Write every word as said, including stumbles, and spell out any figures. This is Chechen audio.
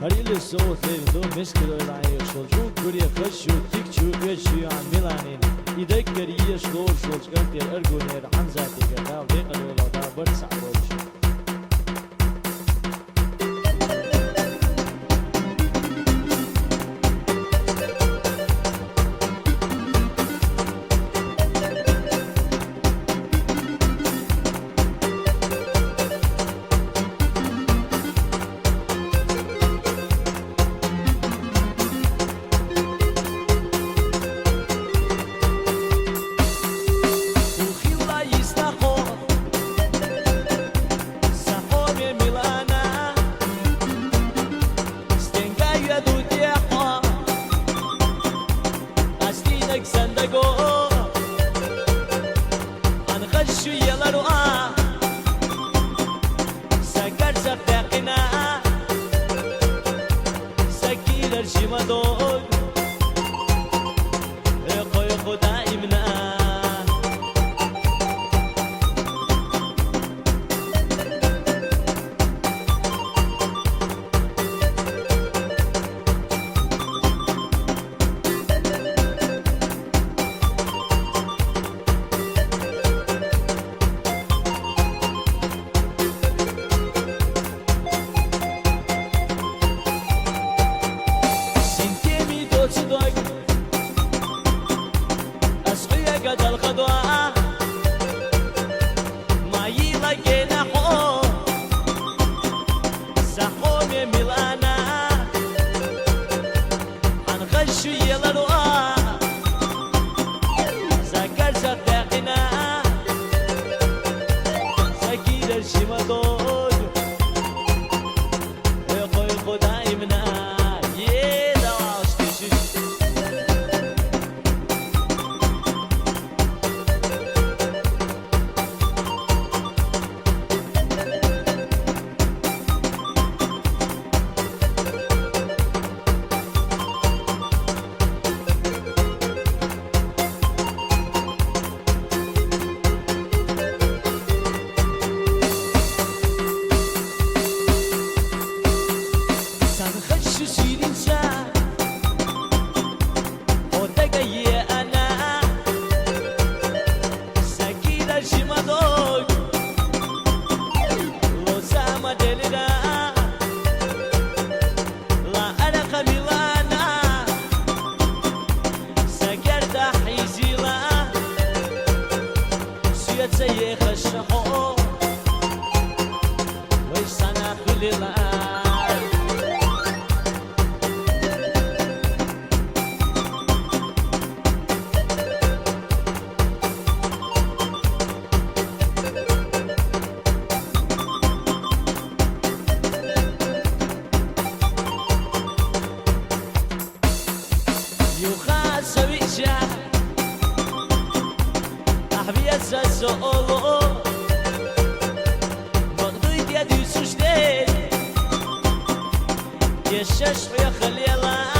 Гьар йилли савут лерин ду мискӀалдойла гӀайихъ шул чӀуг гуре хазчу, кикчу, эччу ян миланин. Идаккар йиш лур шул чӀгантер аргунер хӀанзатига дал декъадойла да барса гӀорчу. Ухила йиснахо, сахо ме милана, стенга яду дехо, астинаг сандаго, ан хазчу еларуа, сагар сабтакъина, сакирар шимадо. Э, къой Худа имна. Синтеми доцу дог, ас хӀуя гадал хадуа, майила гена хо, сахо ме милана, ан хазчу еларуа, сагар сабтакъина, сакирар шимадо. Э, къой Худа имна, е, давай, шиш. Сан хазчу ширинча, отагае ана, сакира шимадо, лозама делира, ла арака милана, сакерда хӀизила, суяца ехашахо. Вай сана хулила. Юха савиша, ахвия сасо оло, магдуй дядю суште, ешаш хуя халела.